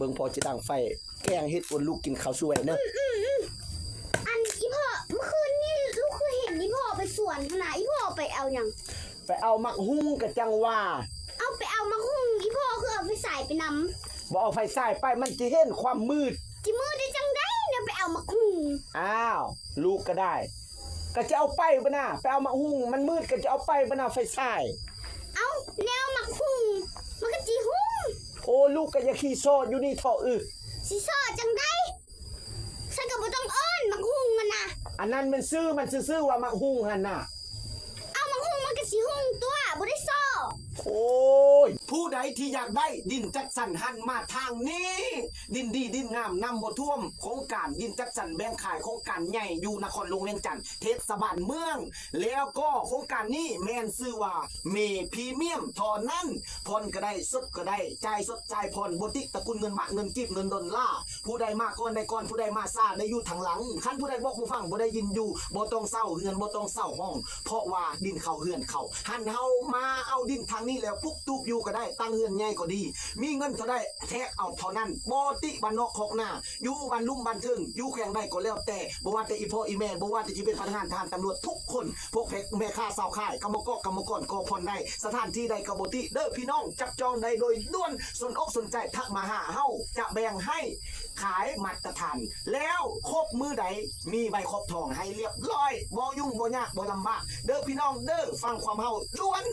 ເບິ່ງພໍ່ຊິດັງໄຟ ແກງເຫັດອ່ວນລູກກິນເຂົ້າສວຍເດີ. ອັນ ອີ່ພໍ່ ເມື່ອຄືນນີ້ລູກຄືເຫັນອີ່ພໍ່ໄປສວນຫັ້ນນະ ອີ່ພໍ່ໄປເອົາຫຍັງ? ໄປເອົາໝາກຫຸ່ງກະຈັ່ງວ່າ. ເອົາ ໄປເອົາໝາກຫຸ່ງ ອີ່ພໍ່ຄືເອົາໄຟສາຍໄປນຳ? ບໍ່ເອົາໄຟສາຍໄປ ມັນຊິເຫັນຄວາມມືດ. ຊິມືດໄດ້ຈັ່ງໃດ ແນວໄປເອົາໝາກຫຸ່ງ? ອ້າວ ລູກກະໄດ້ ກະຈະເອົາໄປບໍ່ນະ ໄປເອົາໝາກຫຸ່ງ ມັນມືດກະຈະເອົາໄປບໍ່ນະ ໄຟສາຍ? ເອົ້າ ແນວໝາກຫຸ່ງ ມັນກະຊິຫຸ່ງ. ໂອ້ ລູກກະຢ່າຂີ້ສໍ້ຢູ່ນີ້ເຖາະ. ອື ຊິສໍ້ຈັ່ງໃດ? ຊັ້ນກະບໍ່ຕ້ອງເອີ້ນໝາກຫຸ່ງຫັ້ນນະ. ອັນນັ້ນແມ່ນຊື່ມັນຊື່ໆ ວ່າໝາກຫຸ່ງຫັ້ນນະ. ເອົາ ໝາກຫຸ່ງມັນກະຊິຫຸ່ງຕົ໋ວ ບໍ່ໄດ້ສໍ້. ໂອ້ຍ ຜູ້ໃດທີ່ຢາກໄດ້ດິນຈັດສັນຫັນມາທາງນີ້ ດິນດີດິນງາມນ້ຳບໍ່ຖ້ວມ ໂຄງການດິນຈັດສັນແບ່ງຂາຍ ໂຄງການໃຫຍ່ຢູ່ນະຄອນຫຼວງວຽງຈັນ ເທດສະບານເມືອງ ແລ້ວກໍໂຄງການນີ້ແມ່ນຊື່ວ່າ ເມພຣີມຽມເທົ່ານັ້ນ ຜ່ອນກະໄດ້ ສົດກະໄດ້ ຈ່າຍສົດຈ່າຍຜ່ອນ ບໍ່ຕິດຕະກຸນເງິນບາດ ເງິນກີບ ເງິນດອນລາ. ຜູ້ໃດມາກ່ອນໄດ້ກ່ອນ ຜູ້ໃດມາຊ້າໄດ້ຢູ່ທາງຫຼັງ. ຄັນຜູ້ໃດບອກບໍ່ຟັງ ບໍ່ໄດ້ຍິນຢູ່ ບໍ່ຕ້ອງເຊົ່າເຮືອນ ບໍ່ຕ້ອງເຊົ່າຫ້ອງ ເພາະວ່າດິນເຂົາເຮືອນເຂົາ. ຫັ້ນເຮົາມາເອົາດິນທາງນີ້ແລ້ວປຸກຕູບຢູ່ກະໄດ້ ຕັ້ງເຮືອນໃຫຍ່ກະດີ ມີເງິນເທົ່າໃດແທກເອົາເທົ່ານັ້ນ. ບໍ່ຕິບ້ານນອກຄອກນາ ຢູ່ບ້ານລຸ່ມບ້ານເທິງ ຢູ່ແຂວງໃດກະແລ້ວແຕ່ ບໍ່ວ່າແຕ່ອີ່ພໍ່ອີ່ແມ່ ບໍ່ວ່າແຕ່ຊິເປັນພະນັກງານທະຫານ ຕຳຫຼວດ ທຸກຄົນ ພວກແມ່ຄ້າຊາວຂາຍ ກຳມະກອກກຳມະກອນກໍຜ່ອນໄດ້ ສະຖານທີ່ໃດກະບໍ່ຕິເດີພີ່ນ້ອງ ຈັບຈອງໄດ້ໂດຍດ່ວນ. ສົນອົກສົນໃຈທັກມາຫາເຮົາ ຈະແບ່ງໃຫ້ຂາຍມາດຕະຖານ ແລ້ວຄົບມື້ໃດມີໃບຂອບທອງໃຫ້ລຽບລ້ອຍ ບໍ່ຫຍຸ້ງບໍ່ຍາກບໍ່ລຳບາກເດີພີ່ນ້ອງເດີ ຟັງຄວາມເຮົາດ່ວນ.